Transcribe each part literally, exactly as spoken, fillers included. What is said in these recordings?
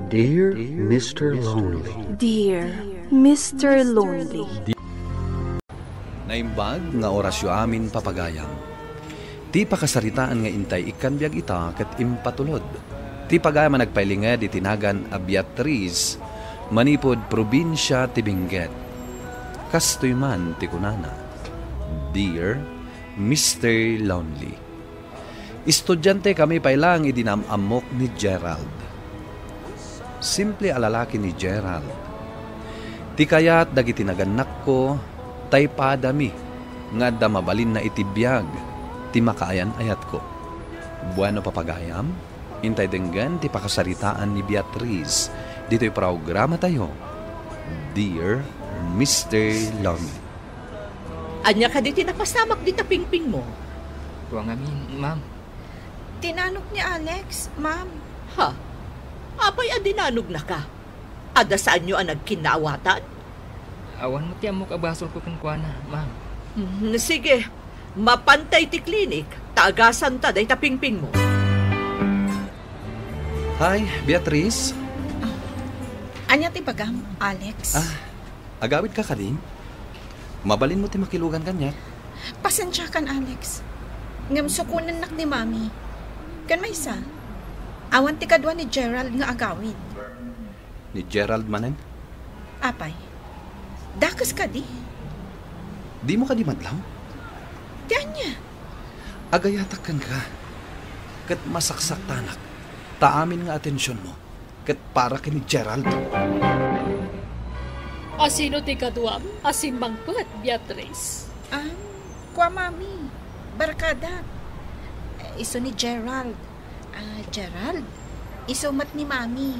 Dear Mister Lonely. Dear Mister Lonely. Naimbag nga orasyo amin, papagayam. Ti pakasaritaan nga intay ikkan biag ita ket impatulod ti pagayam a nagpailinged iti nagan a Beatriz manipud probinsia ti Benguet. Kastoy man ti kunana, "Dear Mister Lonely." Estudiantekami pay laeng idi naam-ammok ni Gerald. Simple a lalaki ni Gerald. Ti kayat dagiti nagannakko, tay padami nga adda mabalinna iti biag ti makaayan-ayatko. Bueno, papagayam, intay denggen ti pakasaritaan ni Beatriz ditoy programatayo, Dear Mister Lonely. Ania kadi ti napasamak dita pingpingmo? Kua ngamin, ma'am. Tinanok ni Alex, ma'am. Ha? Apay a dinanognaka? Adda saanyo a nagkinnaawatan? Awan met ti ammok a basolko kenkuana, ma'am. Hmm, sige. Mapantay ti klinik, ta agasanta dayta pingpingmo. Hi, Beatriz. Ania ti bagam, Alex? Ah, agawidka kadi? Mabalinmo ti makilugan kaniak? Pasensiakan, Alex. Ngem sukonennak ni Mami. Ken maysa, awan ti kadua ni Gerald nga agawid. Ni Gerald manen? Apay, dakes kadi? Dimo kadi madlaw? Ti ania? Agayatak kenka, ket masaksaktanak ta amin nga atensionmo ket para ken ni Gerald. A sino ti kaduam a simmangpet, Beatriz? Ah, kua, Mami. Barkadak. Isu ni Gerald. Ah, Gerald? Isu met ni Mami.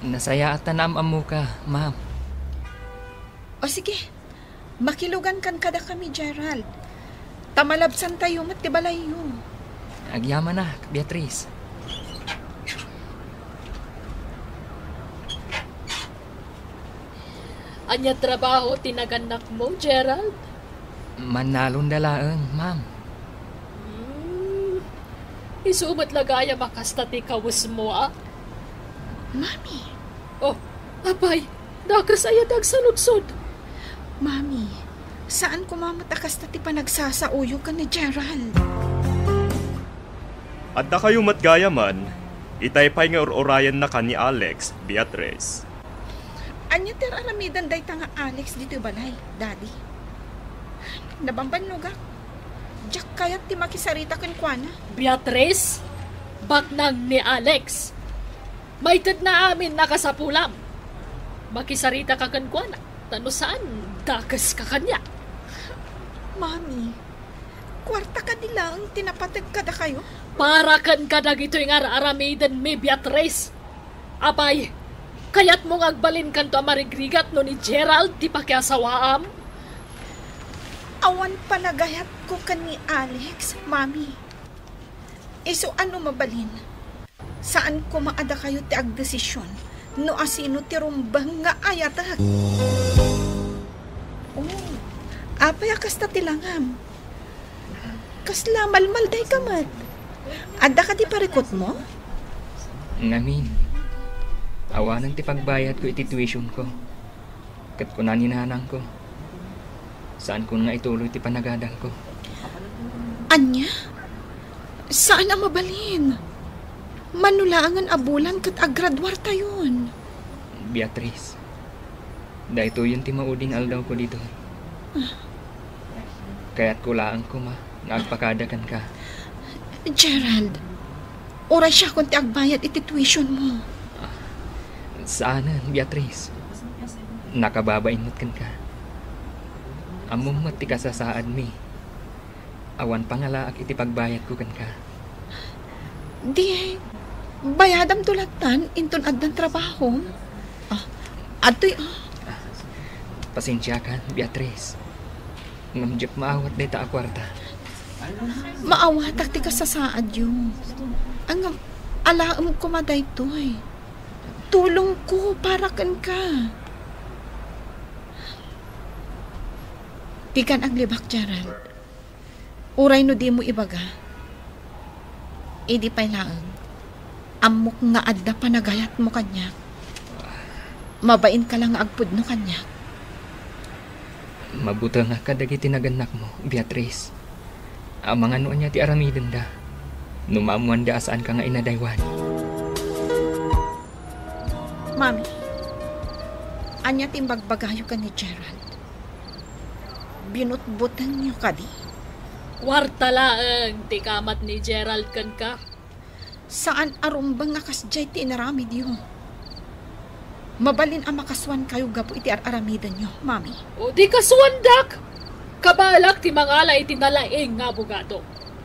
Nasayaat ta naam-ammoka, ma'am. O sige, makilugankan kadakami, Gerald. Ta malabsantayo met ti balayyo. Agyamanak, Beatriz. Ania trabaho ti nagannakmo, Gerald? Mannalon da laeng, ma'am. Hmm. Isu met la gayam a kasta ti kawesmo, a? Mami. Oh, apay, dakes aya ti agsaludsod. Mami, saan koma met a kasta ti panagsasaoyo ken ni Gerald. Adda kayo met gayamen, itay pay nga ur-urayenna ken ni Alex, Beatriz. Ania ti ar-aramiden dayta nga Alex ditoy balay, Daddy? Nabambannogak. Diak kayat ti makisarita kenkuana. Beatriz, baknang ni Alex. Maitedna amin a kasapulam. Makisaritaka kenkuana, ta no saan, dakeska kaniak. Mami, kuarta kadi laeng ti napateg kadakayo? Para ken kadagitoy nga ar-aramidenmi, Beatriz. Apay, kayatmo nga agbalinkanto a marigrigat no ni Gerald ti pakiasawaam? Awan panagayatko ken ni Alex, Mami. Isu a no mabalin, saan koma a dakayo ti agdesision no asino ti rumbeng nga ayatek. Oh, apay a kasta ti langam? Kasla malmaldayka met? Adda kadi parikutmo? Ngamin, awanen ti pagbayadko iti tuitionko. Ket kuna ni nanangko, saankon nga ituloy ti panagadalko. Ania? Saan a mabalin. Mano laengen a bulan ket agraduartayon. Beatriz, daytoyen ti mauding aldawko ditoy. Ah. Kayatko laeng koma nga agpakada kenka. Gerald, uray siakon ti agbayad iti tuitionmo. Ah, saanen, Beatriz. Nakababain met kenka. Ammom met ti kasasaadmi. Awan pangalaak iti pagbayadko kenka. Di, bayadamto lattan inton addan trabahom. Ah, adtoy, ah. Ah, pasensiakan, Beatriz. Ngem diak maawat dayta a kuarta. Maawatak ti kasasaadyo. Ngem, alaem koma daytoy. Tulongko para kenka. Dikan aglibak, Gerald. Uray no dimo ibaga, idi pay laeng, Ammok nga adda panagayatmo kaniak. Mabainka la nga agpudno kaniak. Mabutengak kadagiti nagannakmo, Beatriz. Amangan no ania ti aramidenda. No maammoanda a saanka nga inadaywan. Mami, ania ti imbagbagayo ken ni Gerald? Binutbutengyo kadi? Kuarta laeng ti kamat ni Gerald kenka. Saan a rumbeng a kasdiay ti inaramidyo. Mabalin a makasuankayo gapu iti ar-aramidenyo, Mami. O di kasuandak! Kabaelak ti mangala iti nalaing nga abogado.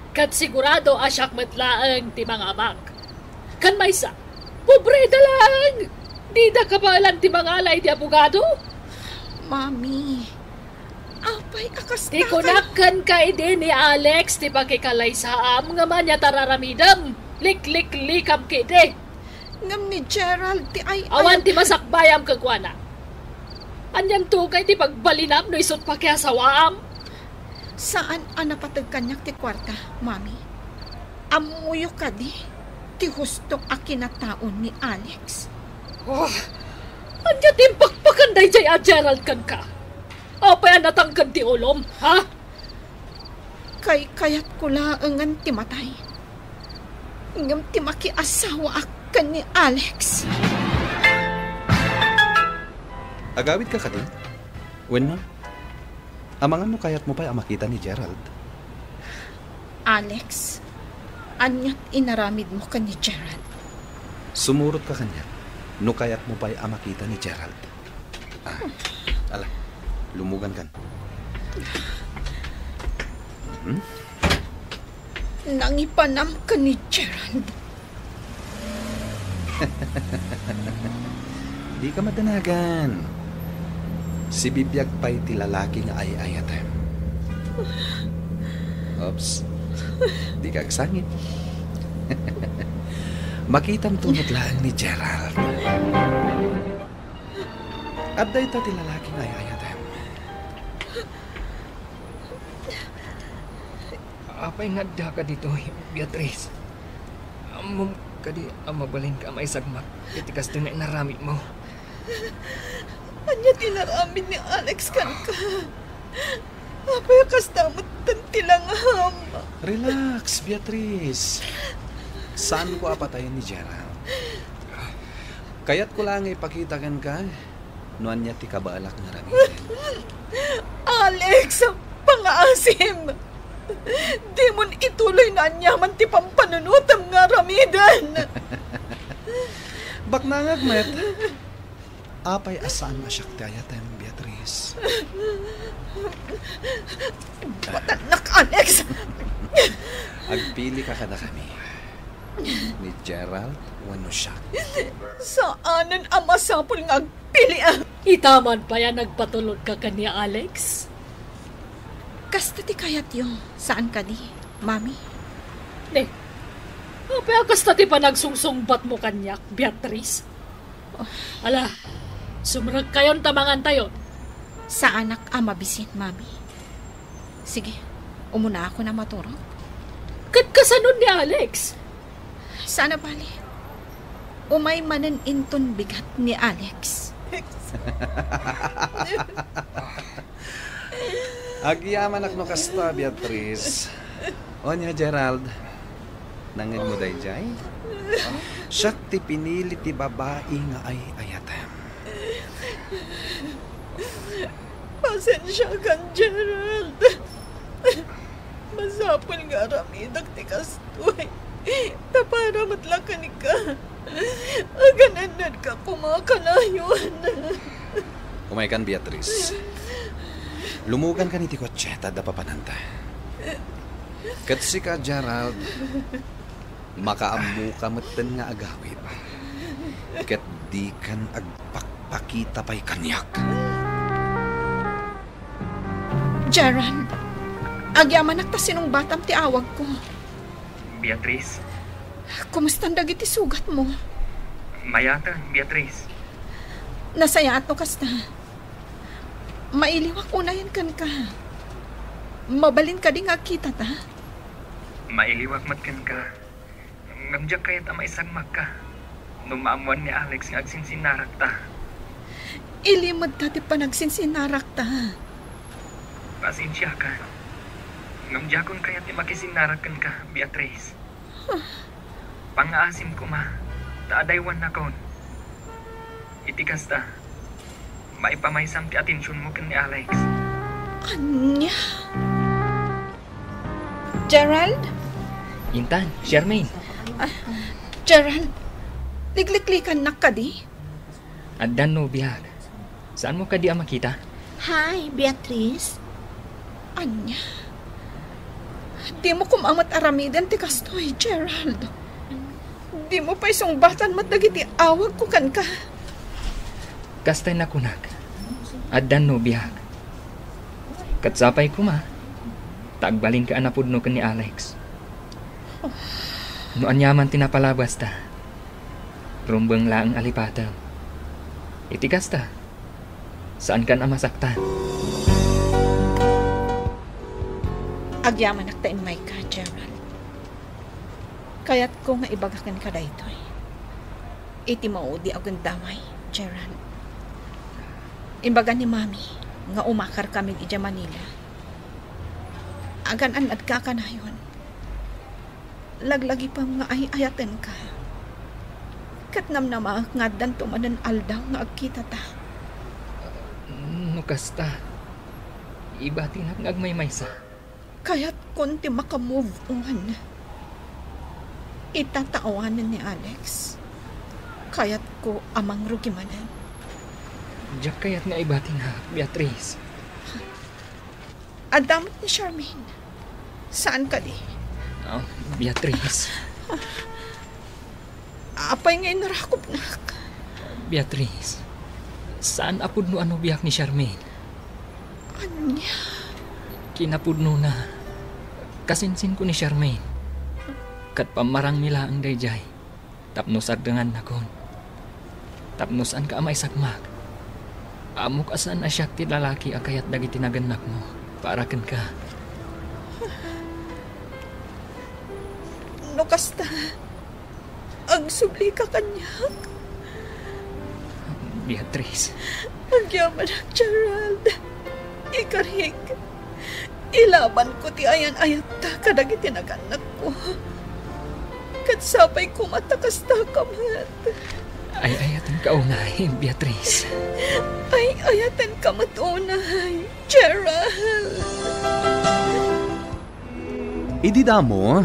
Ket sigurado a siak met laeng ti mangamak. Ken maysa, pobreda laeng! Dida kabaelan ti mangala iti abogado? Mami, apay a kasta? Ti kunak kenka idi ni Alex ti pakikalaysaam ngem ania ti ar-aramidem? Likliklikam ketdi. Ngem ni Gerald ti ay-, awan ti masakbayam kenkuana. Anian tugaw ti pagbalinam no isut pakiasawaam? Saan a napateg kaniak ti kuarta, Mami. Ammoyo kadi ti husto a kinataon ni Alex? Oh, ania ti impakpakan daydiay a Gerald kenka? Apay a natangken ti ulom, ha? Kaykayatko laengen ti matay. Ngem ti makiasawaak ken ni Alex. Agawidka kadi? Wenno, amangan no kayatmo pay a makita ni Gerald? Alex, aniat inaramidmo ken ni Gerald? Sumurotka kaniak no kayatmo pay a makita ni Gerald. Ah, ala, lumugankan. Hmm? Nangipanam ken ni Gerald. Dika madanagan. Sibibiag pay ti lalaki nga ay-ayatem. Oops. Dika agsangit. Makitamto met laeng ni Gerald. Adda ita ti lalaki nga ay-ayatem. Apay nga addaka ditoy, Beatriz? Ammom kadi a mabalinka a maisagmak iti kastoy nga inaramidmo? Ania ti inaramid ni Alex kenka? Apay a kasta metten ti langam? Relax, Beatriz. Saanko a patayen ni Gerald. Kayatko laeng nga ipakita kenka no ania ti kabaelak nga aramiden. Alex, pangaasim! Dimon ituloy no aniaman ti pampanunotem nga aramiden. Baknangak met. Apay a saan a siak ti ayatem, Beatriz? Batannak, Alex! Agpilika kadakami. Ni Gerald wenno siak? Saanen a masapul nga agpiliak. Ita man pay a nagpatulodka ken ni Alex? Kasta ti kayatyo, saan kadi, Mami? Ne, apay a kasta ti panagsungsungbatmo kaniak, Beatriz? Oh. Ala, sumrekkayon ta mangantayon. Saanak a mabisin, Mami. Sige, umunaakon a maturog. Ket kasanon ni Alex? Saan a bale. Umay manen inton bigat ni Alex. Agyamanak no kasta, Beatriz. Ania, Gerald? Nangngegmo daydiay? Siak ti pinili ti babai nga ay-ayatem. Pasensiakan, Gerald. Masapul nga aramidak ti kastoy. Ta para met la kenka, aganennedka koma kanayon. Umaykan, Beatriz. Lumugankan iti kotse ta adda papananta. Ket sika, Gerald, makaammoka metten nga agawid. Ket dikan agpakpakita pay kaniak. Gerald, agyamanak ta sinungbatam ti awagko. Beatriz? Kumustan dagiti sugatmo? Mayaten, Beatriz. Nasayaat no kasta. Mailiwak unayen kenka. Mabalin kadi nga agkitata? Mailiwak met kenka. Ngem diak kayat a maisagmakka no maammuan ni Alex nga agsinsinarakta. Ilimedta ti panagsinsinarakta. Pasensiakan. Ngem diakon kayat ti makisinarak kenka, Beatrice. Pangngaasim koma, ta adaywannakon. Iti kasta, maipamaysam ti atensionmo ken ni Alex. Ania? Gerald? Intan, Charmaine. Ah, Gerald, likliklikannak kadi? Addan no biag. Saanmo kadi a makita? Hi, Beatrice. Ania? Dimo koma met aramiden ti kastoy, Gerald. Dimo pay sungbatan met dagiti awagko kenka. Kastay nakunak, addan no biag. Ket sapay koma, ta agbalinka a napudno ken ni Alex. No aniaman ti napalabasta, rumbeng laeng a lipatem. Iti kasta, saankan a masaktan. Agyamanak ta immayka, Gerald. Kayatko nga ibaga kenka daytoy. Iti maudi a gundaway, Gerald. Imbaga ni Mami nga umakarkami idiay Manila. Agan-annadka a kanayon. Laglagipem nga ay-ayatenka. Ket namnamaek nga addanto manen aldaw nga agkitata. No kasta, ibatinak nga agmaymaysa. Kayatkon ti maka-move on. Ita ta awanen ni Alex, kayatko a mangrugi manen. Diak kayat nga ibatinak, Beatrice. Adda met ni Charmaine. Saan kadi? Ah, Beatrice. Apay nga inarakupnak? Beatrice, saan a pudno a nobiak ni Charmaine. Ania? Kinapudnona, kasinsinko ni Charmaine. Ket pammarangmi laeng daydiay tapno sardengannakon. Tapno saanka a maisagmak. Ammok a saan a siak ti lalaki a kayat dagiti nagannakmo para kenka. No kasta, agsublika kaniak. Beatrice. Agyamanak, Gerald. Ikarik. Ilabanko ti ayan-ayatta kadagiti nagannakko. Ket sapay koma ta kastaka met. Ay-ayatenka unay, Beatrice. Ay-ayatenka met unay, Gerald. Idi damo,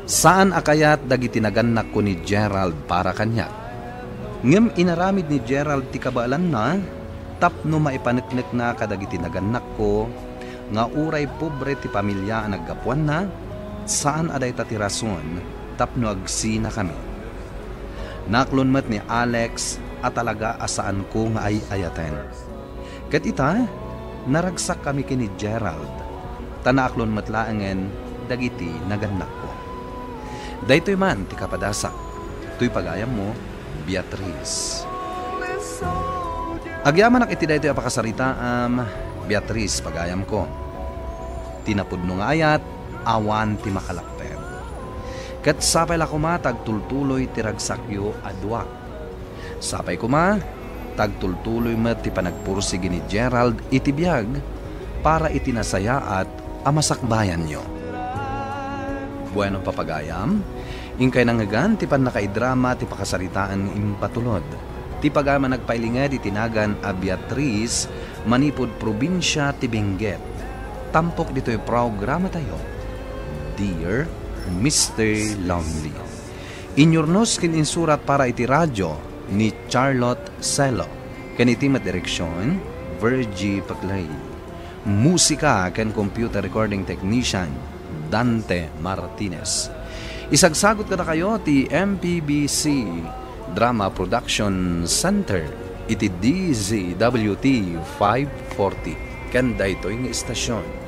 saan a kayat dagiti nagannakko ni Gerald para kaniak. Ngem inaramid ni Gerald ti kabaelanna tapno maipaneknekna kadagiti nagannakko nga uray pobre ti pamilya a naggapuanna, saan a dayta ti rason tapno agsinakami. Naaklon met ni Alex a talaga a saanko nga ay-ayaten. Ket ita, naragsakkami ken ni Gerald, ta naaklon met laengen dagiti nagannakko. Daytoy man ti kapadasak, toy pagayammo, Beatrice. Agyamanak iti daytoy a pakasaritaam, Beatrice, pagayamko. Ti napudno nga ayat, awan ti makalapted. Ket sapay la koma ta agtultuloy ti ragsakyo a dua. Sapay koma, ta agtultuloy met ti panagpursigi ni Gerald iti biag para iti nasayaat a masakbayanyo. Bueno, papagayam, inkay nangngegan ti pannakaidrama ti pakasaritaen nga impatulod. Ti pagayam a nagpailinged iti nagan a Beatrice manipud probinsia ti Benguet. Tampok ditoy programatayo, Dear Mister Lonely. Inyurnos ken insurat para iti radio ni Charlotte Celo, ken iti met direksion, Virgie Paclay. Musika ken computer recording technician, Dante Martinez. Isagsagut kadakayo ti M P B C Drama Production Center iti D Z W T five forty ken daytoy nga istasyon.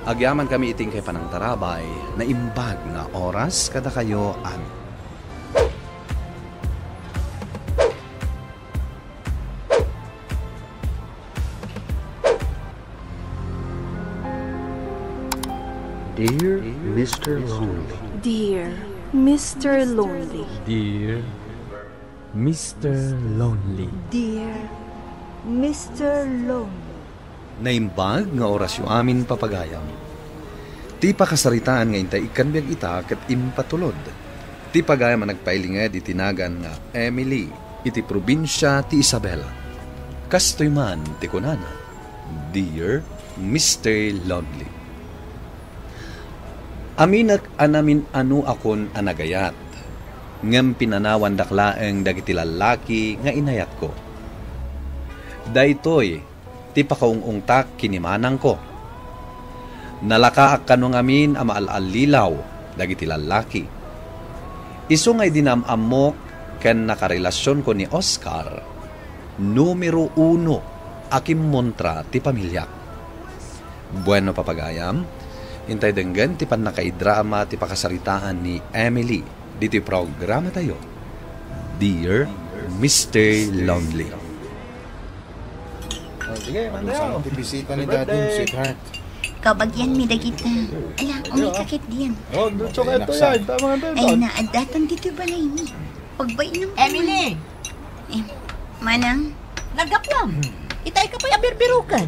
Agyamankami iti inkay panangtarabay, naimbag nga oras kadakayo amin. Dear Mister Lonely. Dear Mister Lonely. Dear Mister Lonely. Dear Mister Lonely. Naimbag nga orasyo amin, papagayam. Ti pakasaritaan nga intay ikkan biag ita ket impatulod ti pagayam a nagpailinged iti nagan nga Emily iti probinsia ti Isabela. Kastoy man ti kunana, Dear Mister Lonely. Aminek a namin-ano akon a nagayat, ngem pinanawandak laeng dagiti lallaki nga inayatko. Daytoy ti pakaung-ungtak ken ni manangko. Nalakaak kano ngamin a maal-allilaw dagiti lallaki. Isu nga idi naam-ammok ken nakarelasionko ni Oscar, numero uno a kimmontra ti pamiliak. Bueno, papagayam, intay denggen ti pannakaidrama ti pakasaritaan ni Emily ditoy programatayo, Dear Mister Lonely. Oh, sige, Monday, oh. Ti bisita ni Daddy, sweetheart. Kabagian mi dagita. Ala, umikakit diyan. Oh, diretso kayo to yan. Tama na tayo. Ay, naadatan dito balay ni. Pagbainam ka, Emily! Eh, Manang? Nagaplam. Itay ka pa'y abirbirukan.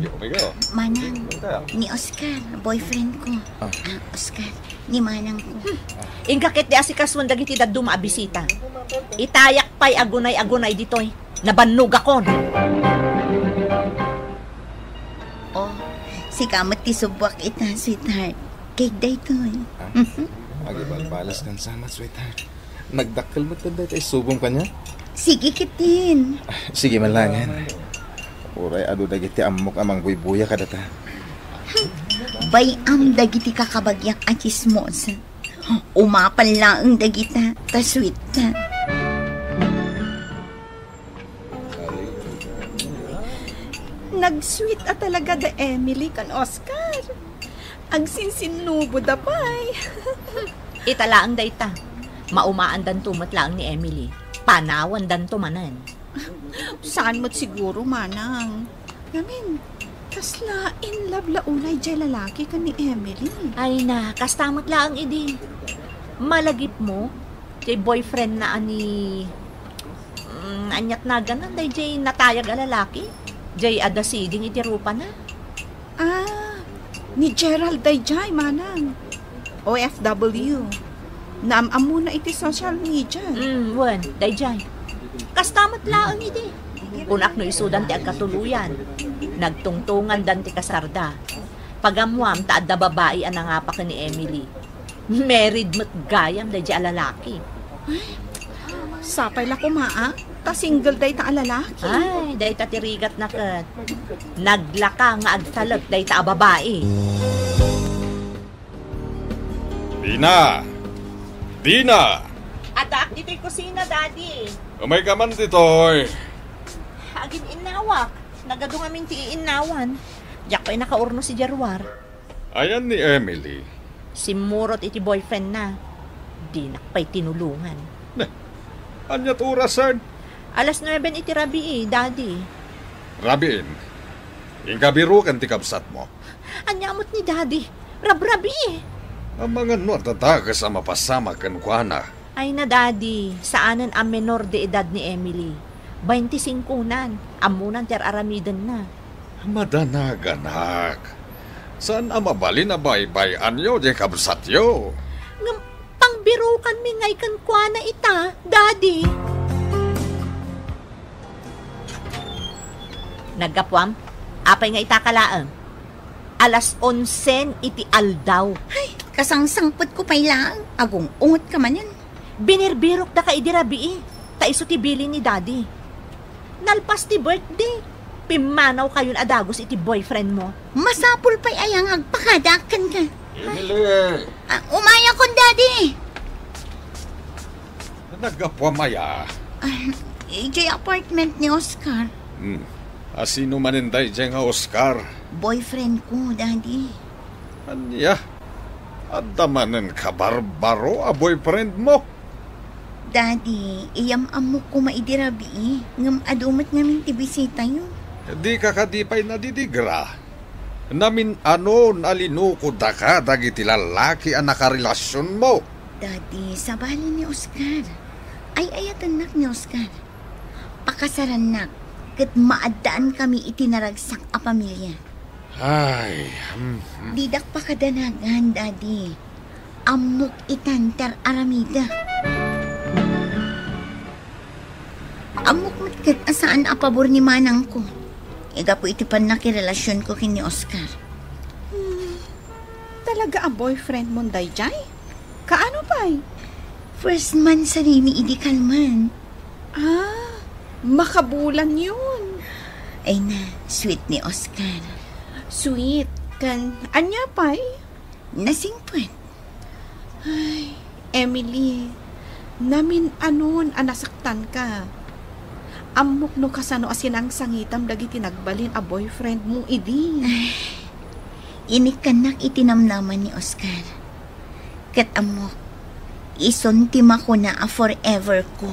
Manang, ni Oscar, boyfriend ko. Ah. Ah, Oscar, ni Manang ko. Inka ket di asikasuan dagiti dadduma a bisita. Itayak pa'y agunay-agunay ditoy. Nabannogakon. Oh, sika met ti subbuak ita, sweetheart. Kay daytoy. Ah? Agibalbalas kan samat, sweetheart. Nagdakkel met dayta isubong kaniak? Sige ketdin. Ah, sige man laengen. Uray adu dagiti ammok a mangbuybuya kadata. Bay-am dagiti kakabagiak a tsismosa. Umapan laeng dagita, ta sweet ta. Nag-sweet a talaga da Emily kan Oscar. Agsinsinnubo da pay. Ita laeng dayta. Maumaandanto met laeng ni Emily. Panawandanto manen. Saan met siguro, Manang? Ngamin, kasla in love la unay jay lalaki ken ni Emily. Ay na, kasta met laeng idi. Malagipmo, jay boyfriend na a ni, mm, aniat nagan dayjay natayag a lalaki? Jay adda siding iti rupana? Ah, ni Gerald dayjay, Manang. O F W. Naam-ammona iti social media. Mm, wen, dayjay. Kasta met laeng idi. Kunak no isudan ti agkatuluyan. Nagtungtongandan ti kasarda. Pagammuam ta adda babai a nangapa ken ni Emily. Married met gayam dayjay a lalaki. Ay, sapay la koma, a, ta single dayta a lalaki. Ay, dayta ti rigatna ket. Naglaka nga agtalek dayta a babai. Dina! Dina! Addaak ditoy kusina, Daddy. Umayka man ditoy. Agin-innawak. Nagadu ngamin ti iinnawan. Diak pay nakaurnos idiay ruar. Ayan ni Emily? Simmurot iti boyfriendna. Dinak pay tinulongan. Neh, ania ti orasen? Alas nueben iti rabii, Daddy. Rabiin, inka biruken ti kabsatmo. Ania met ni Daddy? Rabrabii. Amangan no adda dakes a mapasamak kenkuana. Ay na, Daddy, saanen a menor de edad ni Emily. Baintisingkonan, ammonan ti ar-aramidenna. Madanaganak. Saan a mabalin a baybay-anyo diay kabsatyo. Ngem pangbirukanmi ngay kenkuana ita, Daddy. Naggapuam? Apay nga ita ka laeng? Alas onsen iti aldaw. Ay, kasangsangpetko pay laeng. Agung-ungetka manen. Binirbirok daka idi rabii, ta isu ti bilin ni Daddy. Nalpas ti birthday, pimmanawkayon a dagus iti boyfriend mo. Masapul pay aya nga agpakadaak kenka? Emily! Ah, umayakon, Daddy! Naggapuam aya? Ah, idiay apartment ni Oscar. Hmm. A sino manen daydiay nga Oscar? Boyfriend ko, Daddy. Ania? Adda manen kabarbaro a boyfriend mo? Daddy, iyam-ammok koma idi rabii, ngem adu met ngamin ti bisitayo. Dika kadi pay nadidigra? Namin-anon a linukodaka dagiti lallaki a nakarelasionmo. Daddy, sabali ni Oscar. Ay-ayatennak ni Oscar. Pakasarannak, ket maaddaan kami iti naragsak a pamilia. Ay, hmm, hmm. Didak pakadanagan, Daddy. Ammok itan ti ar-aramida. Ammok met ket a saan a pabor ni manangko. Igapu iti pannakirelasionko ken ni Oscar. Hmm, talaga a boyfriend mon daydiay? Kaano pay? First monthsary ni idi kalman. Ah, makabulan yun. Ay na, sweet ni Oscar. Sweet, kan anya pay? Nasingpet. Ay, Emily, namin-anon a nasaktanka. Ammok no kasano a sinangsangitam dagiti nagbalin a boyfriend mo idi. Ay, inikkannak iti namnama ni Oscar. Ket ammok, isun ti makuna a forever ko.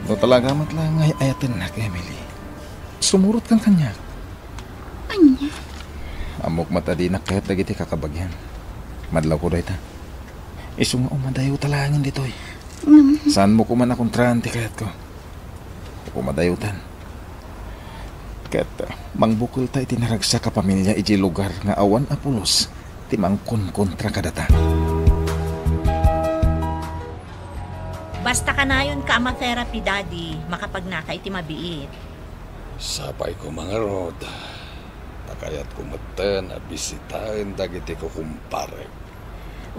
No talaga met la nga ay-ayatennak, Emily, sumurotkan kaniak. Ania? Ammok met a dinak kayat dagiti kakabagian. Madlawko dayta. Isu nga umadayota laengen ditoy. Ngem saanmo koma a kontraan ti kayatko. Umadayotan. Ket mangbukelta iti naragsak a pamilia idiay lugar nga awan a pulos ti mangkonkontra kadata. Basta kanayonka a ma-therapy, Daddy, makapagnaka iti mabiit. Sapay koma ngarud, ta kayatko metten a bisitaen dagiti kukumparek.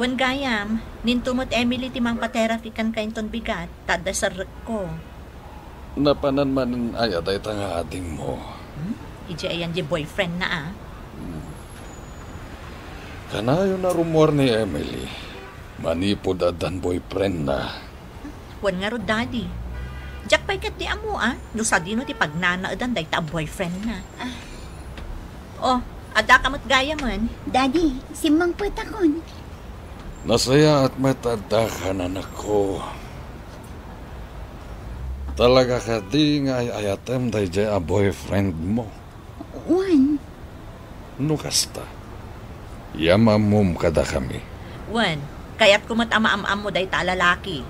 Wen gayam, ninto met Emily ti mangpa-therapy kenka inton bigat, ta adda serrekko. Napanan manen aya dayta nga adingmo? Hmm? Idiay ayan di boyfriendna, a? Hmm. Kanayon a rummuar ni Emily manipud addan boyfriendna. Wen ngarud, Daddy. Diak pay ketdi ammo, a, no sadino ti pagnanaedan dayta a boyfriendna. Ah. Oh, addaka met gayamen. Daddy, simmangpetakon. Nasayaat met a addakan, anakko. Talaga kadi nga ay-ayatem daydiay a boyfriendmo? Wen. No kasta, yam-ammom kadakami. Wen, kayatko met a maam-ammo dayta a lalaki.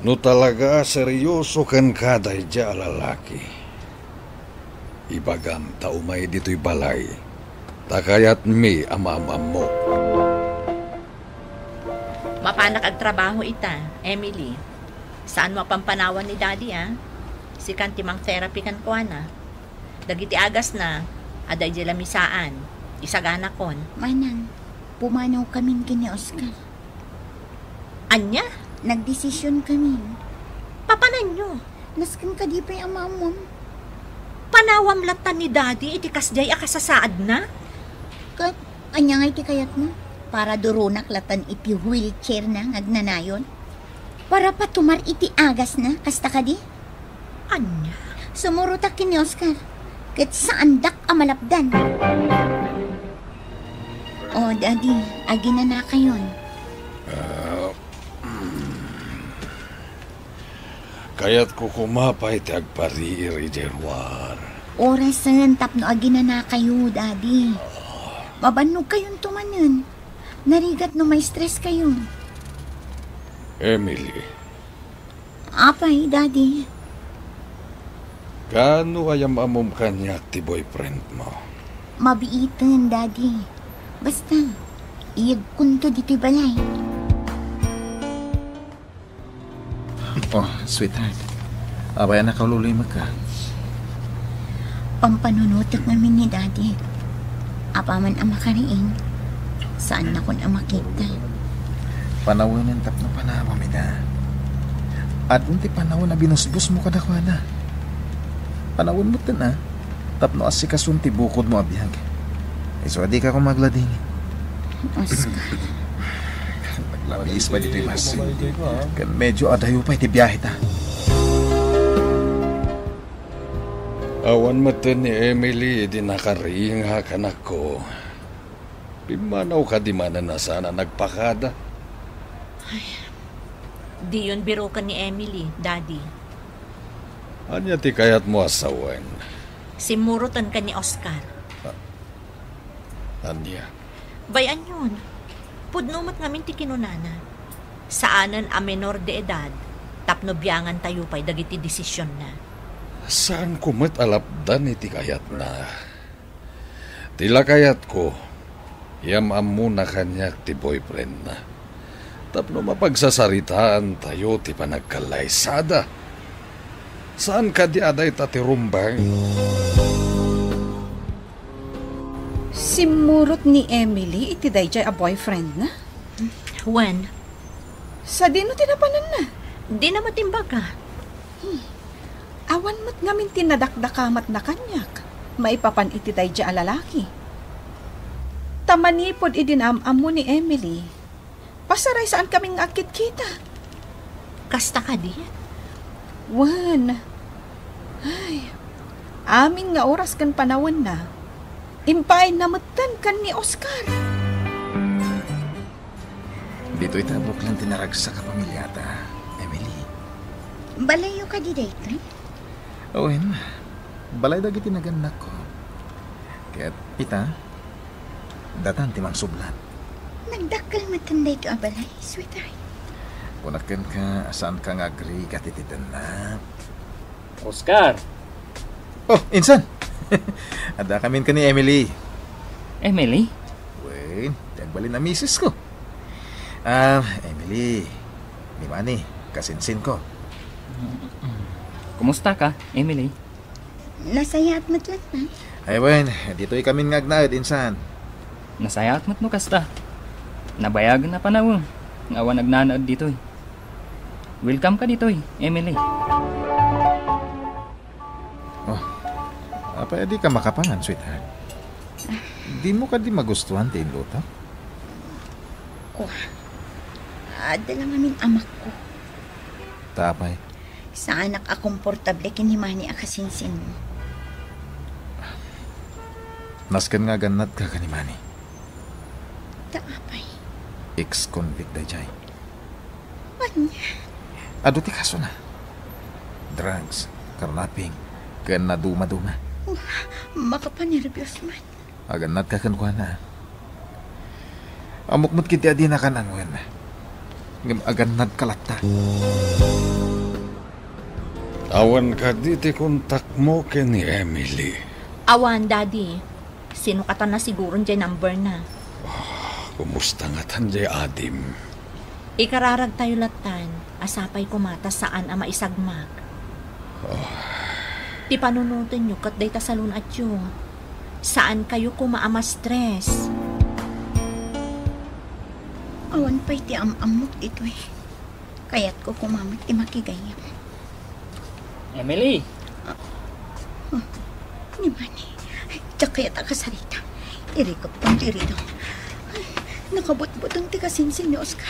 No talaga a serioso kenka daydiay a lalaki, ibagam ta umay ditoy balay, ta kayatmi a maam-ammok. Mapanak agtrabaho ita, Emily. Saanmo a pampanawan ni Daddy, a? Sikan ti mang-therapy kenkuana. Dagiti agasna, adda idiay lamisaan. Isaganakon. Manang, pumanawkamin ken ni Oscar. Ania? Nagdesisionkamin. Papananyo? Nasken kadi pay a maammom. Panawam latta ni Daddy iti kasdiay a kasasaadna? Ket ania ngay ti kayatmo? Para duronak latta iti wheelchairna nga agnanayon? Para patumar iti agasna, kasta kadi? Ania? Sumurotak ken ni Oscar, ket saandak a malapdan. O, Daddy, aginanakayon. Ah, mm. Kayatko koma pay ti agpariir idiay ruar. Orasen tapno aginanakayo, Daddy. Mabannogkayonto manen. Narigat no ma-stress kayo. Emily. Apay, Daddy? Kaano a yam-ammom kaniak ti boyfriend mo? Mabiiten, Daddy. Basta, iyegkonto ditoy balay. Oh, sweetheart. Apay a nakaululuymek ka? Pampanunotek ngamin ni Daddy. Apaman a makariing, saannakon a makita. Panawen tapno panawam ida. Adun ti panawen a binusbosmo kadakuada. Panawen metten a tapno asikason ti bukodmo a biag. Isu a dika koma agladingit. Oscar. Naglabiis pay ditoy bus. Ken medyo adayo pay ti biaheta. Awan metten ni Emily idi nakariingak, anakko. Pimmanaw kadi manen a saan a nagpakada? Ay, diyon biroken ni Emily, Daddy. Ania ti kayatmo a sawen? Simmurotenka ni Oscar. Ah, ania? Bay-anyon, pudno met ngamin ti kinunana. Saanen a menor de edad tapno biangantayo pay dagiti desisionna. Saanko met a lapdan iti kayatna. Ti lakayatko, iam-ammona kaniak ti boyfriendna. Tapno mapagsasaritaantayo ti panagkallaysada. Saan kadi a dayta ti rumbeng? Simmurot ni Emily iti daydiay a boyfriendna? Wen. Sadino ti napananna? Dina met imbaga. Hmm. Awan met ngamin ti nadakdakamatna kaniak maipapan iti daydiay a lalaki. Ta manipud idi naam-ammo ni Emily, pasaray saan kami nga agkitkita. Kasta kadi? Wen. Ay, amin nga oras ken panawenna, impaayna metten ken ni Oscar. Ditoy ta Brooklyn ti naragsak a pamiliata, Emily. Balayyo kadi daytoy? Wen, balay dagiti nagannakko. Ket ita, datan ti mangsublat. Nagdakkel metten daytoy a balay, sweetheart. Kunak kenka, saanka nga agrigat iti dennak. Oscar! Oh, insan! Addakamin ken ni Emily. Emily? Wen, ti agbalin a misis ko. Ah, Emily, ni Manny, kasinsin ko. Kumusta ka, Emily? Nasayaat met latta. Ay, wen, ditoy kamin nga agnaed, insan. Nasayaat met no kasta. Nabayagen a panawen nga awan agnanaed ditoy. Welcome ka ditoy, Emily. Oh, apay a dika makapangan, sweetheart? Dimo kadi magustuhan ti inluto? Kua, adda la ngamin amakko. Ta apay? Saanak a komportable ken ni Manny a kasinsinmo. Nasken nga agannadka ken ni Manny. Ta apay? Ex-convict daydiay. Ania? Adu ti kasona. Drugs, carnapping, ken nadumaduma. Makapanerbios man. Agannadka kenkuana. Ammok met ketdi a dina kan-an wen. Ngem agannadka latta. Awan kadi ti kontakmo ken ni Emily? Awan, Daddy. Sinukatan na siguron diay number na. Ah, kumusta ngatan diay adim? Ikararagtayo lattan a sapay koma ta saan a maisagmak. Ah. Ti panunotenyo ket dayta salun-atyo. Saankayo koma a ma-stress. Awan pay ti am-ammok ditoy. Kayatko koma met ti makigayyem. Emily! Ah, ah, ni Manny, diak kayat a kasarita. Irikepton ti iridam. Ay, nakabutbuteng ti kasinsin ni Oscar.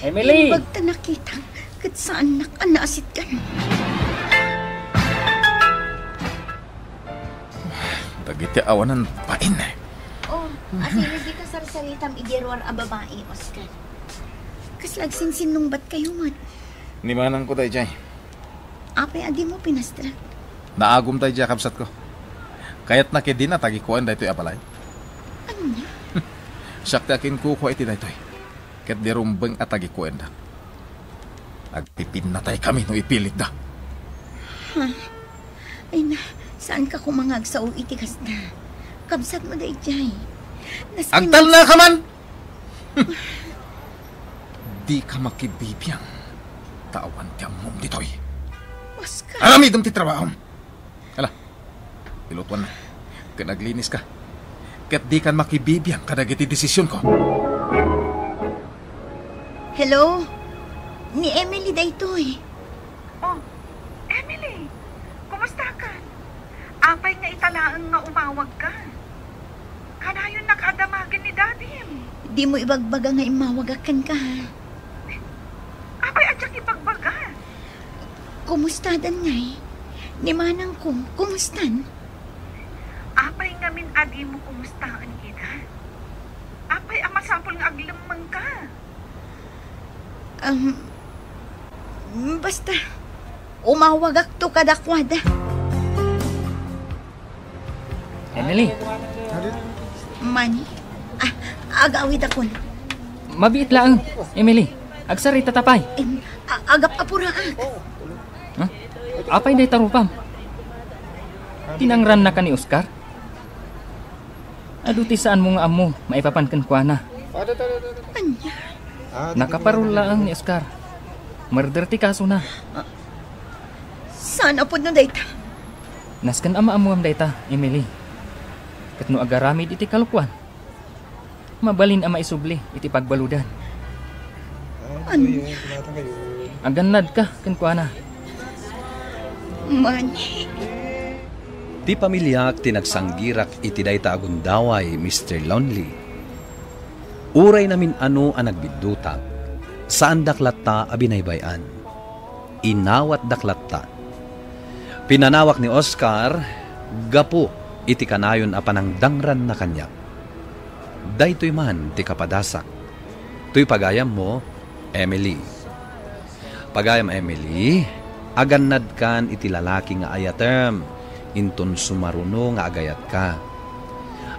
Emily! Imbag ta nakitak, ket saannak a naasitgan. Dagiti awanan pain. Oh, asino dika sarsaritam idi ruar a babai, Oscar? Kasla agsinsinnungbatkayo met. Ni manangko daydiay. Apay a dimo pinastrek? Naagum daydiay a kabsatko. Kayatna ketdin a tagikuaen daytoy a balay. Ania? Siak ti akinkukua iti daytoy. Ket di rumbeng a tagikuaenda. Agpipinnatakami no ipilitda. Ha? Ay na, saanka koma nga agsao iti kasta? Kabsatmo daydiay. Nasken Agtalnaka man! Dika makibibiang, ta awan ti ammom ditoy. Oscar! Aramidem ti trabahom! Ala, ilutuanna. Ken agliniska. Ket dikan makibibiang kadagiti desisionko. Hello? Ni Emily daytoy. Oh, Emily, kumusta ka? Apay nga ita laeng nga umawag ka? Kanayon nakaadamagen ni Dadim. Dimo ibagbaga nga immawagak kenka, ha? Apay a diak ibagbaga? Kumustadan ngay? Ni manangko, kumustan? Apay ngamin a dimo kumustaen ida? Apay a masapul nga aglemmengka? Um, basta, umawagakto kadakuada. Emily. Manny? Ah, Agawidakon. Mabiit laeng, Emily. Agsaritata pay. Em, a-, agap-apuraak. Huh? Apay dayta rupam? Tinangrannaka ni Oscar? Adu ti saanmo nga ammo maipapan kenkuana. Ania? Nakaparul laeng ni Oscar. Murder ti kasona. Saan a pudno dayta? Nasken a maammuam dayta, Emily. Ket no agaramid iti kalokuan, mabalin a maisubli iti pagbaludan. Ania? Agannadka kenkuana. Mani. Ti pamiliak ti nagsanggirak iti dayta a gundaway, Mister Lonely. Uray namin-ano a nagbiddutak, saandak latta a binaybay-an. Inawatdak latta. Pinanawak ni Oscar gapu iti kanayon a panangdangranna kaniak. Daytoy man ti kapadasak. Toy pagayammo, Emily. Pagayam Emily, agannadkan iti lalaki nga ayatem, inton sumaruno nga agayatka.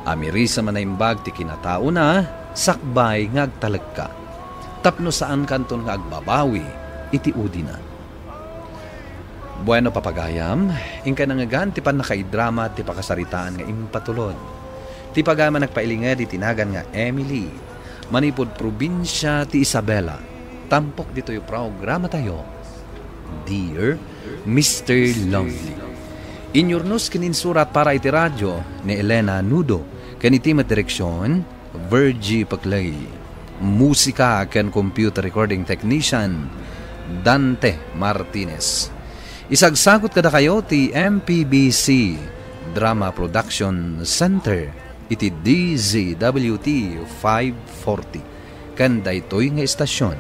Amirisem a naimbag ti kinataona, sakbay nga agtalekka. Tapno saankanton nga agbabawi iti udina. Bueno, papagayam, inkay nangngegan ti pannakaidrama ti pakasaritaan nga impatulod. Ti pagayam a nagpailinged iti nagan nga Emily, manipud probinsia ti Isabela, tampok ditoy programatayo, Dear Mister Lonely. Inyurnos ken insurat para iti radio ni Elena Nudo, ken iti met direksion, Virgie Paclay. Musika ken computer recording technician, Dante Martinez. Isagsagut kadakayo ti M P B C Drama Production Center iti D Z W T five forty ken daytoy nga estasion.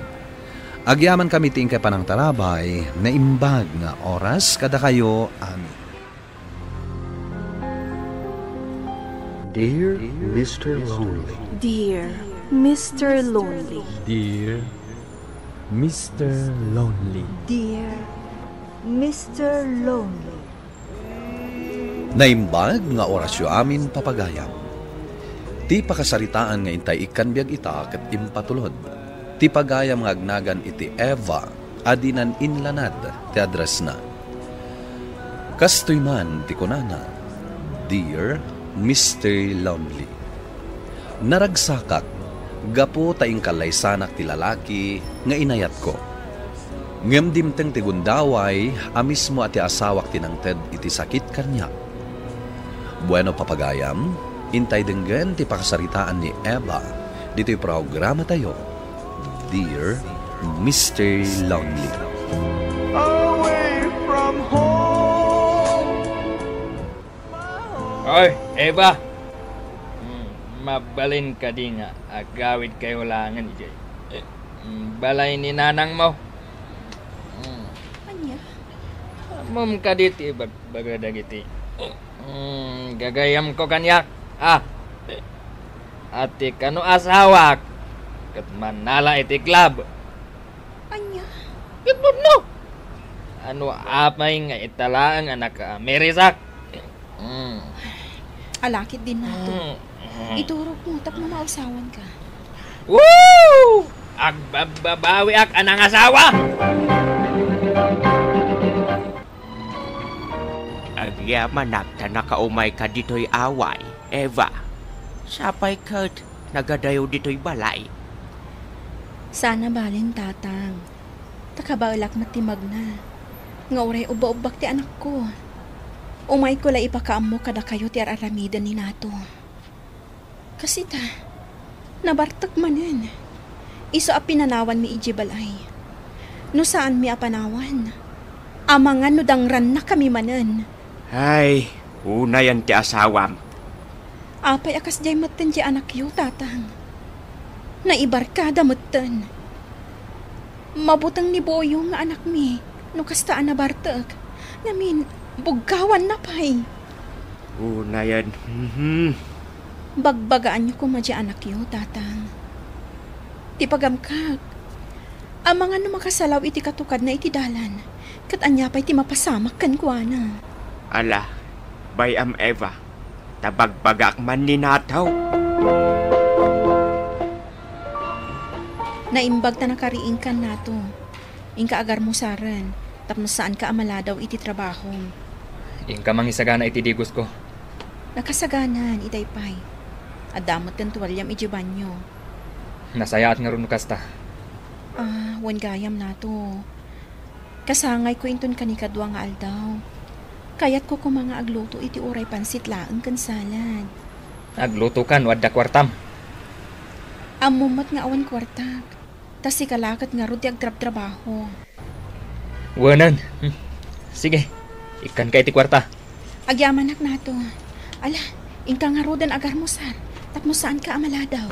Agyamankami ti inkay panangtarabay, naimbag nga oras kadakayo amin. Dear Mister Lonely. Dear Mister Lonely. Dear Mister Lonely. Dear Mister Lonely. Naimbag nga orasyo amin, papagayam. Ti pakasaritaan nga intay ikkan biag ita ket impatulod. Ti pagayam nga agnagan iti Eva a dinan inlanad ti addressna. Kastoy man ti kunana, Dear Mister Lonely. Naragsakak gapu ta inkallaysanak ti lalaki nga inayatko. Ngem dimteng ti gundaway a mismo a ti asawak ti nangted iti sakit kaniak. Bueno, papagayam, intay denggen ti pakasaritaan ni Eva ditoy programatayo, Dear Mister Lonely. Away from home. Oy, Eva! Mm, mabalin kadi nga agawidkayo laengen idiay, eh, mm, balay ni nanangmo? Mm. Ania? Ammom kadi ti ibagbaga dagiti, mm, gagayyemko kaniak? Ah, ati kano asawak ket mannala iti club. Ania? Ket pudno! Ano apay nga ita laeng a nakaamirisak? Mm. Alakit din nato. Mm. Iturogmo tapno mausawanka. Woo! Agbabbabawiak a nangasawa! Agyamanak ta nakaumayka ditoy away, Eva. Sapay ket nagadayo ditoy balay. Saan a balin, Tatang. Ta kabaelak met ti magna nga uray ubba-ubbak ti anakko. Umayko la ipakaammo kadakayo ti ar-aramiden ni Nato. Kas ita, nabartek manen. Isu a pinanawanmi idiay balay. No saanmi a panawan, amangan no dangrannakami manen. Ay, unayen ti asawam. Apay a kasdiay metten ti anakyo, Tatang? Naibarkada metten. Mabuteng ni Boyong nga anakmi no kasta a nabartek. Ngamin, buggawanna pay. Unayen, mhm. Bagbagaanyo koma ti anakyo, Tatang. Ti pagamkak, amangan no makasalaw iti katukadna iti dalan, ket ania pay ti mapasamak kenkuana? Ala, bay-am, Eva, ta bagbagaak man ni Nato. Naimbag ta nakariingkan, Nato. Inka agarmusaren, tapno saanka a maladaw iti trabahom. Inka mangisagana iti digos ko. Nakasaganan, itay pay. Adda met ti tualiam idiay banio. Nasayaat ngarud no kasta. Ah, wen gayam, Nato. Kasangayko inton kanikadua nga aldaw. Kayatko koma nga agluto iti uray pansit laeng ken salad. Aglutoka no adda kuartam. Ammom met nga awan kuartak. Ta sika la ket ngarud ti agtrabtrabaho. Wenen. Hmm. Sige, ikkanka iti kuarta. Agyamanak, Nato. Ala, inka ngaruden agarmusar, tapno saanka a maladaw.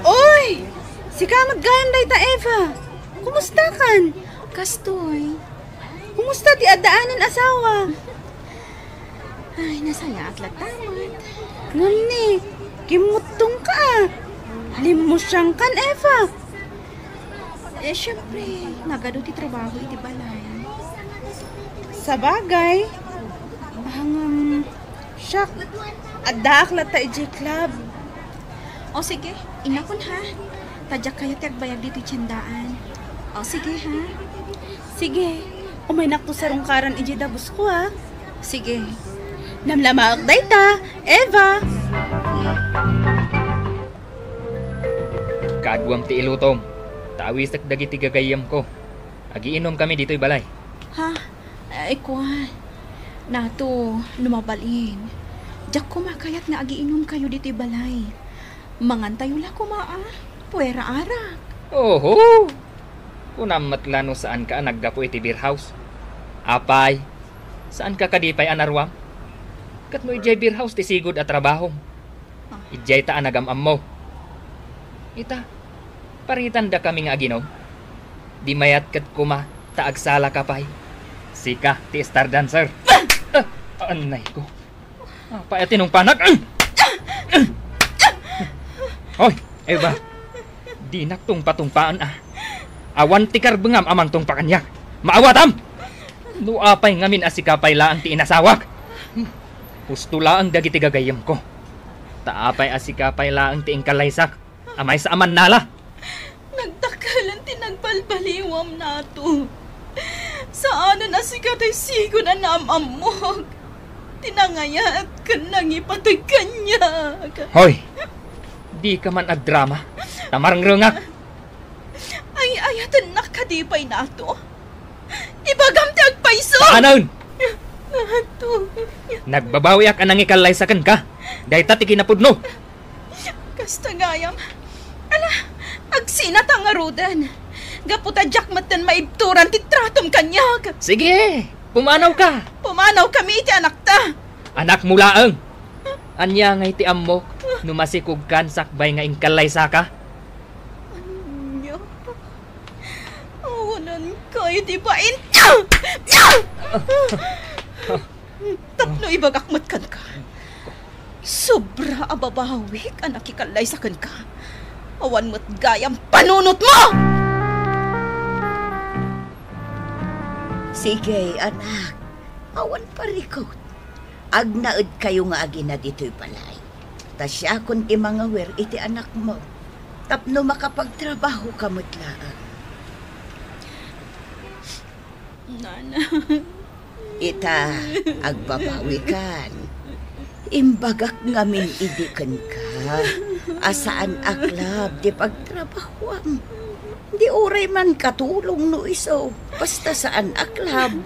Oy! Sika met gayam dayta, Eva. Kumustakan? Kastoy. Kumusta ti addaanan asawa? Ay, nasayaat latta met. Ngem ni, kimmuttongka a. Limmusiangkan, Eva. Eh, siyempre, nagadu ti trabaho iti balay. Sabagay. Ngem, siak, addaak latta idiay club. O sige, innakon ha. Ta diak kayat ti agbayag ditoy tiendaan. O sige ha. Sige, umaynakto sarungkaran idiay dagusko ha. Sige. Namnamaek dayta, Eva. Kaduam ti ilutom. Ta awisek dagiti gagayyemko. Agiinomkami ditoy balay. Ha? Ay, kua. Nato, no mabalin. Diak koma kayat nga agiinomkayo ditoy balay. Mangantayo la koma a, puera arak. Oho! Kunam met la no saanka a naggapu iti beer house. Apay, saanka kadi pay a naruam? Ket no idiay beer house ti sigud a trabahom, idiay ta a nagam-ammo. Ita, paritandakami nga aginom. Di mayat ket koma ta agsalaka pay. Sika ti star dancer. Ah! Anay ko. Apay a tinungpanak? Hoy, Eva. Dinak tungpatungpaan a. Awan ti karbengam a mangtungpa kaniak. Maawatam! No apay ngamin a sika pay laeng ti inasawak. Husto laeng dagiti gagayyemko. Ta apay a sika pay laeng ti inkallaysak a maysa a mannala. Nagdakkelan ti nagbalbaliwam, Nato. Saanen a sika ti sigud a naam-ammok ti nangayat ken nangipateg kaniak. Hoy! Dika man agdrama, ta marengrengak. Ay-ayatennak kadi pay, Nato? Ibagam ti agpayso! Saanen! Nato. Nagbabawiak a nangikallaysa kenka. Dayta ti kinapudno. Kasta gayam. Ala, agsinata ngaruden. Gapu ta diak metten maibturan ti tratom kaniak. Sige, pumanawka. Pumanawkami iti anakta. Anakmo laeng. Ania ngay ti ammok no masikogkan sakbay nga inkallaysaka? Ania? Awanan kayo ti bain. Tapno ibagak met kenka. Sobra a babawik a nakikallaysa kenka. Awan met gayam panunotmo! Sige, anak. Awan parikut. Agnaedkayo nga agina ditoy balay. Ta siakon ti mangawir iti anakmo. Tapno makapagtrabahoka met laeng. Nana. Ita, agbabawikan. Imbagak ngamin idi kenka a saan a club ti pagtrabahoam. Di uray man katulong no isu, basta saan a club.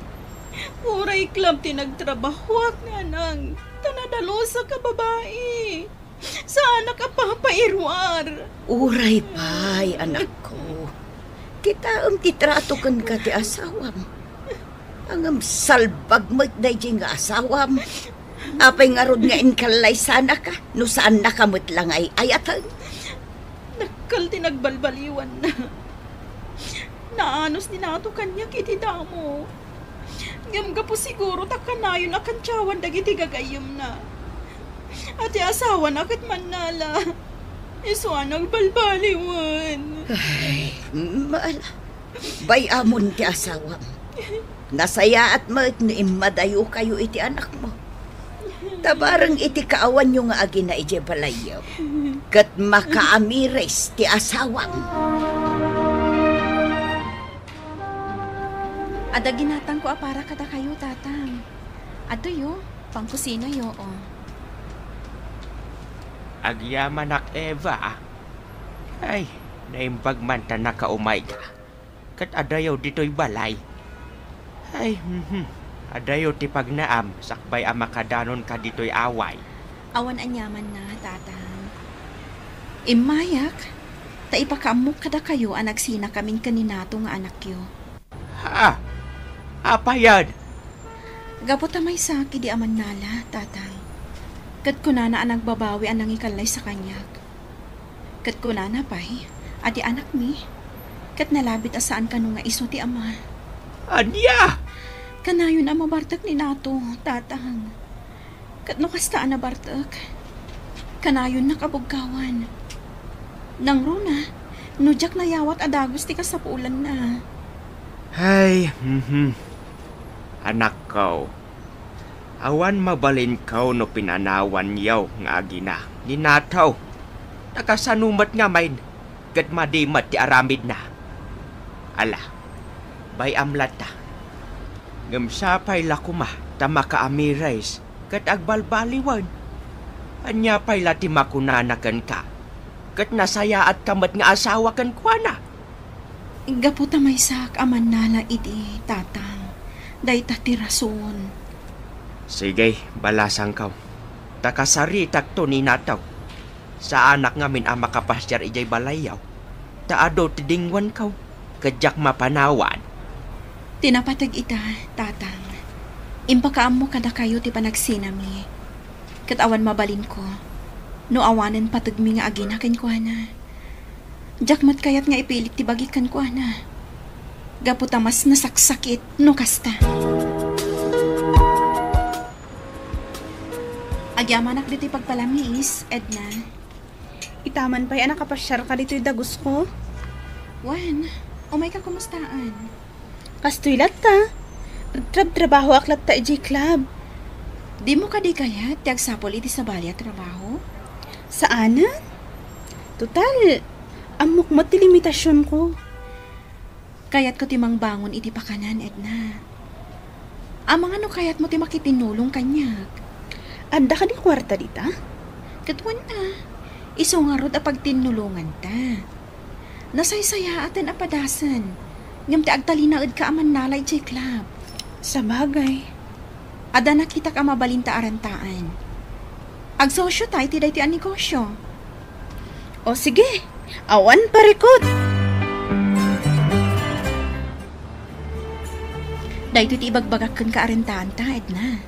Uray club ti nagtrabahoak, nanang, ta nadalusak a babai. Saanak a papairuar. Uray pay, anakko. Kitaem ti trato kenka ti asawam. Ngem salbag met daydiay nga asawam. Apay ngarud nga inkallaysanaka no saannaka met la nga ay-ayaten? Dakkel ti nagbalbaliwanna. Naanus ni Nato kaniak iti damo. Ngem gapu siguro ta kanayon a kantiawan dagiti gagayyemna. A ti asawana ket mannala. Isu a nagbalbaliwen. Ay, mala. Bay-amon ti asawam. Nasayaat met no immadayokayo iti anakmo. Ta bareng iti kaawanyo nga agina idiay balayyo, ket makaamiris ti asawam. Adda ginatangko a para kadakayo, Tatang. Adtoyo, pangkusinayo, o. Agyamanak, Eva. Ay, naimbag man ta nakaumayka. Ket adayo ditoy balay. Ay, mhm. Adayo ti pagnaam sakbay a makadanonka ditoy away. Awan aniamanna, Tatang. Immayak, ta ipakaammok kadakayo a nagsinakamin ken ni Nato nga anakyo. Ha? Apayen? Gapu ta maysak idi Amannala, Tatang. Ket kunana a nagbabawi a nangikallay sa kaniak. Ket kunana pay a ti anakmi ket nalabit a saan kano nga isu ti ama. Ania? Kanayon a mabartek ni Nato, Tatang. Ket no kasta a nabartek, kanayonnak a bugkawan. Nangruna, no diak nayawat a dagus ti kasapulanna. Ay, mhm. Anakko, awan mabalinko no pinanawanyo nga agina ni Nato. Ta kasano met ngamin ket madi met ti aramidna? Ala, bay-am latta. Ngem sapay la koma ta makaamiris ket agbalbaliwen. Ania pay la ti makunana kenka? Ket nasayaatka met nga asawa kenkuana. Gapu ta maysak a mannala idi, Tatang. Dayta ti rason. Sige, balasangko. Ta kasaritakto ni Nato. Saanak ngamin a makapasiar idiay balayyo. Ta adu ti dinguanko, ket diak mapanawan. Ti napateg ita, Tatang. Impakaammo kadakayo ti panagsinami. Ket awan mabalinko no awanen pategmi nga agina kenkuana. Diak met kayat nga ipilit ti bagik kenkuana, gapu ta mas nasaksakit no kasta. Agyamanak ditoy pagpalamiis, Edna. Ita man pay a nakapasiarka ditoy dagusko? Wen, umayka kumustaan? Kastoy latta. Trab-trabahoak latta idiay club. Dimo kadi kayat ti agsapul iti sabali a trabaho? Saanen. Total, ammok met ti limitasionko. Kayatko ti mangbangon iti pakanan, Edna. Amangan no kayatmo ti makitinnulong kaniak. Adda kadi kuarta dita? Ket wen a, isu ngarud a pagtinnulonganta. Nasaysayaaten a padasen, ngem ti agtalinaedka a mannala idiay club. Sabagay. Adda nakitak a mabalinta a rentaan. Agsosyota iti daytoy a negosyo. O sige, awan parikut. Daytoy ti ibagbagak kenka a rentaanta, Edna.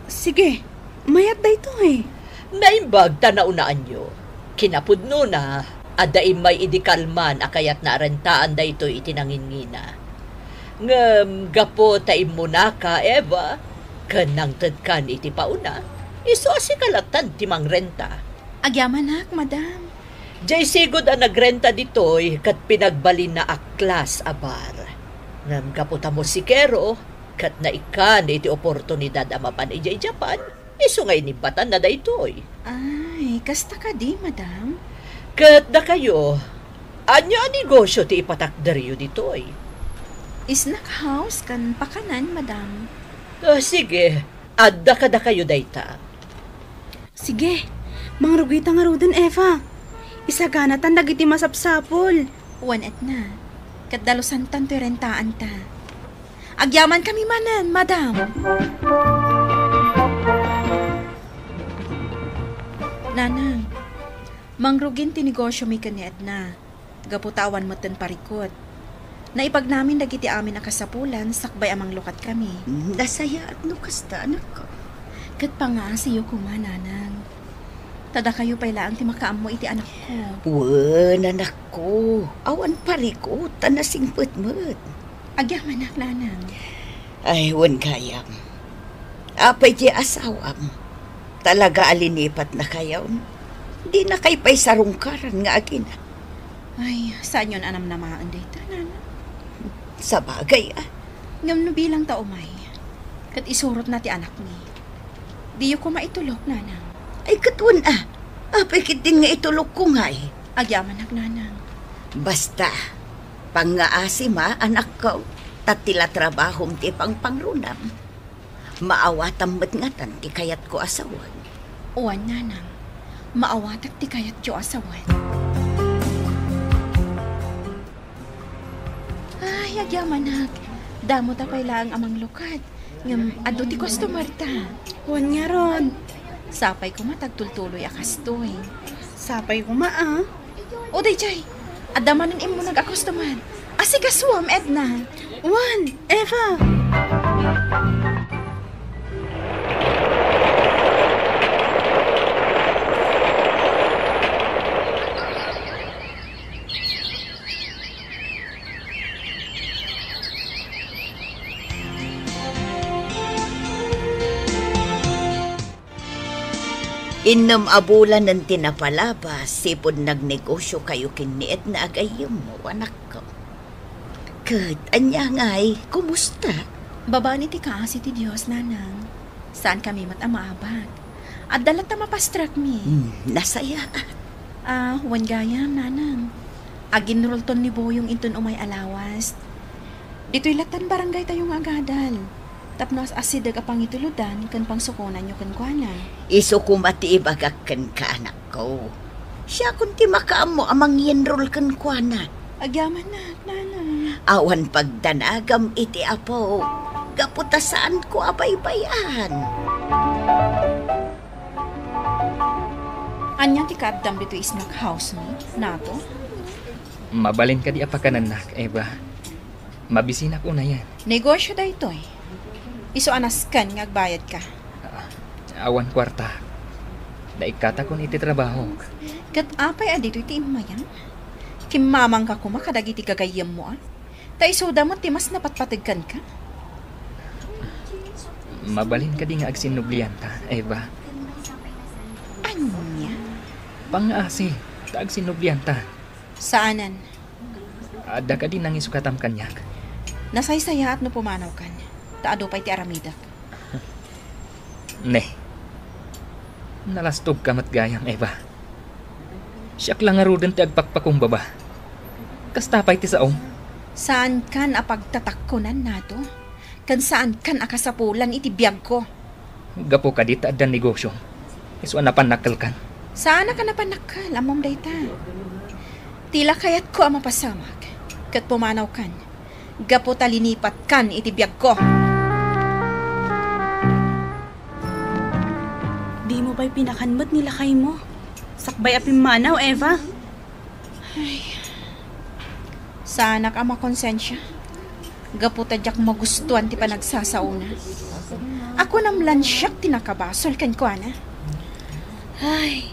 Sige, mayat daytoy. Naimbag ta naunaanyo. Kinapudnona, adda immay idi kalman a kayatna a rentaan daytoy iti nanginngina. Ngem gapu ta immunaka, Eva, ken nangtedkan iti pauna, isu a sika lattan ti mangrenta. Agyamanak, madam. Diay sigud a nagrenta ditoy ket pinagbalinna a class a bar. Ngem gapu ta musikero, ket naikkan iti oportunidad a mapan idiay Japan, isu nga inibbatanna daytoy. Ay, kasta kadi, madam? Ket dakayo, ania a negosyo ti ipatakderyo ditoy? Snack house ken pakanan, madam. Ah, sige, adda kadakayo dayta. Sige, mangrugita ngaruden, Eva. Isaganatan dagiti masapsapul. Wen, Edna, ket dalusantan toy rentaanta. Agyamankami manen, madam. Nanang, mangrugin ti negosyomi ken ni Edna. Gapu ta awan metten parikut. Naipagnamin dagiti amin a kasapulan sakbay a manglukatkami. Nasayaat no kasta, anakko. Ket pangaasiyo koma, nanang. Ta dakayo pay laeng ti makaammo iti anakko. Wen, anakko. Awan parikut, ta nasingpet met. Agyamanak, nanang. Ay, wen gayam. Apay ti asawam? Talaga a linipatnakayon? Dinakay pay sarungkaran nga agina. Ay, saanyon a namnamaen dayta, nanang. Sabagay, a. Ngem no bilang ta umay, ket isurotna ti anakmi. Diyo koma itulok, nanang. Ay, ket wen a. Apay ketdin nga itulokko ngay? Agyamanak, nanang. Basta, pangngaasim a, anakko, ta ti la trabahom ti pangpangrunam. Maawatam met ngatan ti kayatko a sawen. Wen, nanang. Maawatak ti kayatyo a sawen. Ay, agyamanak. Damo ta pay laeng a manglukad. Ngem adu ti customer ta. Wen ngarud. Sapay koma ta agtultuloy a kastoy. Sapay koma, a. O, daydiay. Adda manen immuneg a customer. Asigasuam, Edna. Wen, Eva. Innem a bulanen ti napalabas, sipud nagnegosiokayo ken ni Edna a gayyemmo, anakko. Ket ania ngay, kumusta? Babaen iti kaasi ti Dios, nanang. Saankami met a maabak. Adda latta mapastrekmi. Hmm, nasayaat. Ah, wen gayam, nanang. Aginrulton ni Boyong inton umay a lawas. Ditoy lattan barangaytayo nga agadal. Tapno as-asideg a pangitulodan ken pangsukonanyo kenkuana. Isu koma ti ibagak kenka, anakko. Siakon ti makaammo a mangienrol kenkuana. Agyamanak, nanang. Awan pagdanagam iti Apo, gapu ta saanko a baybay-an. Ania ti kaaddam ditoy snack house-mi, Nato? Mabalin kadi a pakanannak, Eva? Mabisinak unayen. Negosio daytoy. Isu a nasken nga agbayadka. Ah, awan kuarta. Naikkatakon iti trabahok. Ket apay a ditoy ti immayam? Kimmamangka koma kadagiti gagayyemmo, a? Ta isuda met ti mas napatpateg kenka. Mabalin kadi nga agsinnublianta, Eva? Ania? Pangngaasi, ta agsinnublianta. Saanen. Adda kadi nangisukatam kaniak? Nasaysayaat no pumanawkan, ta adu pay ti aramidek. Ne. Nalastogka met gayam, Eva. Siak la ngaruden ti agpakpakumbaba. Kasta pay ti saom? Saankan a pagtatakkonan, Nato. Ken saankan a kasapulan iti biagko. Gapu kadi ta adda negosiom, isu a napannakkelkan? Saanak a napannakkel, ammom dayta. Ti la kayatko a mapasamak, ket pumanawkan, gapu ta linipatkan iti biagko. Dimo pay pinakan met ni lakaymo. Sakbay a pimmanaw, Eva. Ay, saanak a makonsensia. Gapu ta diak magustuan ti panagsasaona. Akunam lan siak ti nakabasol kenkuana. Ay,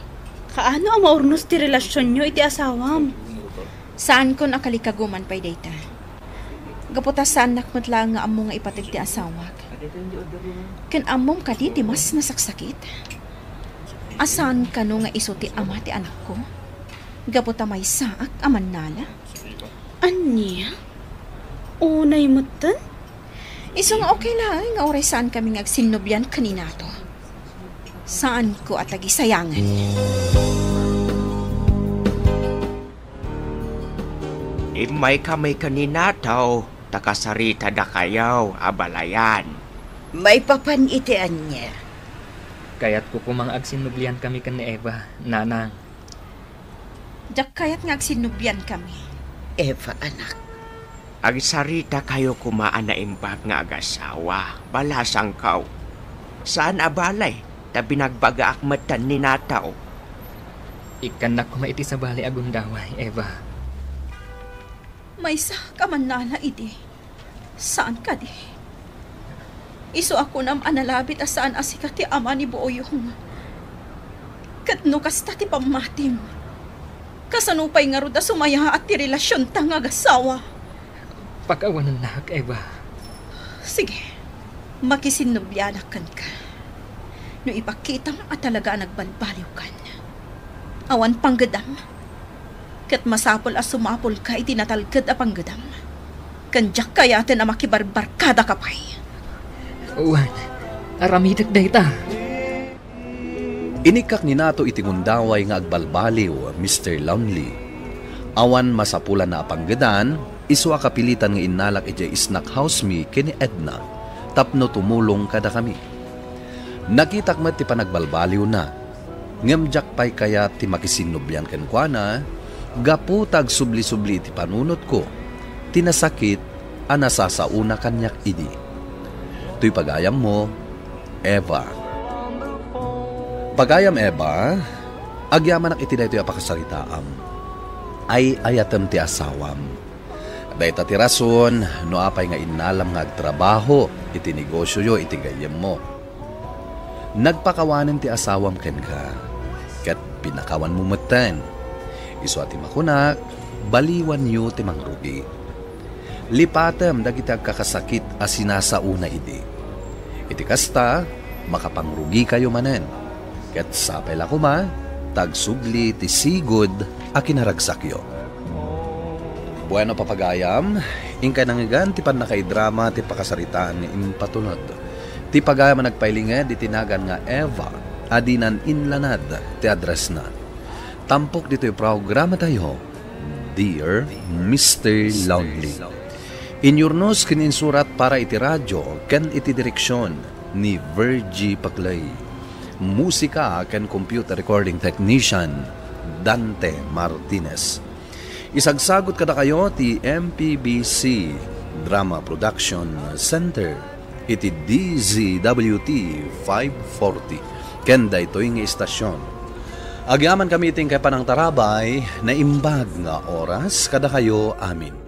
kaano a maurnos ti relasionyo iti asawam? Saankon a kalikaguman pay dayta. Gapu ta saannak met laeng nga ammo nga ipateg ti asawak. Ken ammom kadi ti mas nasaksakit? A saan kano nga isu ti ama ti anakko? Gapu ta maysaak a mannala? Ania? Unay metten? Isu nga okay laeng nga uray saankami nga agsinnublian ken ni Nato. Saanko a tagisayangan. Immaykami ken ni Nato ta kasaritadakayo a balayan. Maipapan iti ania? Kayatko koma nga agsinnubliankami ken ni Eva, nanang. Diak kayat nga agsinnubliankami. Eva, anak. Agsaritakayo koma a naimbag nga agasawa, balasangko. Saan a balay, ta binagbagaak metten ni Nato. Ikkannak koma iti sabali a gundaway, Eva. Maysaak a mannala idi. Saan kadi? Isu a kunam a nalabit a saan a sika ti ama ni Boyong. Ket no kasta ti pammatim, kasano pay ngarud a sumayaat ti relasionta nga agasawa? Pakawanennak, Eva. Sige, makisinnublianak kenka. No ipakitam a talaga a nagbalbaliwkan, awan panggedam. Ket masapul a sumapulka iti natalged a panggedam. Ken diak kayaten a makibarbarkadaka pay. Wen, aramidek dayta. Inikkak ni Nato iti gundaway nga agbalbaliw, Mister Lonely. Awan masapulanna a panggedan, isu a kapilitan nga innalak idiay snack house mi ken ni Edna tapno tumulong kadakami. Nakitak met ti panagbalbaliwna, ngem diak pay kayat ti makisinnublian kenkuana gapu ta agsubli-subli iti panunotko ti nasakit a nasasaona kaniak idi. Toy pagayammo, Eva. Pagayam Eva, agyamanak iti daytoy a pakasaritaam. Ay-ayatem ti asawam. Dayta ti rason no apay nga innalam nga agtrabaho iti negosioyo iti gayyemmo. Nagpakawanen ti asawam kenka, ket pinakawanmo metten. Isu a ti makunak, baliwanyo ti mangrugi. Lipatem dagiti agkakasakit a sinasaona idi. Iti kasta, makapangrugikayo manen. Ket sapay la koma, ta agsubli ti sigud a kinaragsakyo. Bueno, papagayam, inkay nangngegan ti pannakaidrama ti pakasaritaan nga impatulod. Ti pagayam a nagpailinged iti nagan nga Eva, a dinan inlanad ti addressna. Tampok ditoy programatayo, Dear Mister Lonely. Inyurnos ken insurat para iti radio ken iti direksion ni Virgie Paclay. Musika ken computer recording technician, Dante Martinez. Isagsagot kadakayo ti M P B C Drama Production Center iti D Z W T five forty ken daytoy nga istasyon. Agyamankami iti inkay panangtarabay, naimbag nga oras kadakayo amin.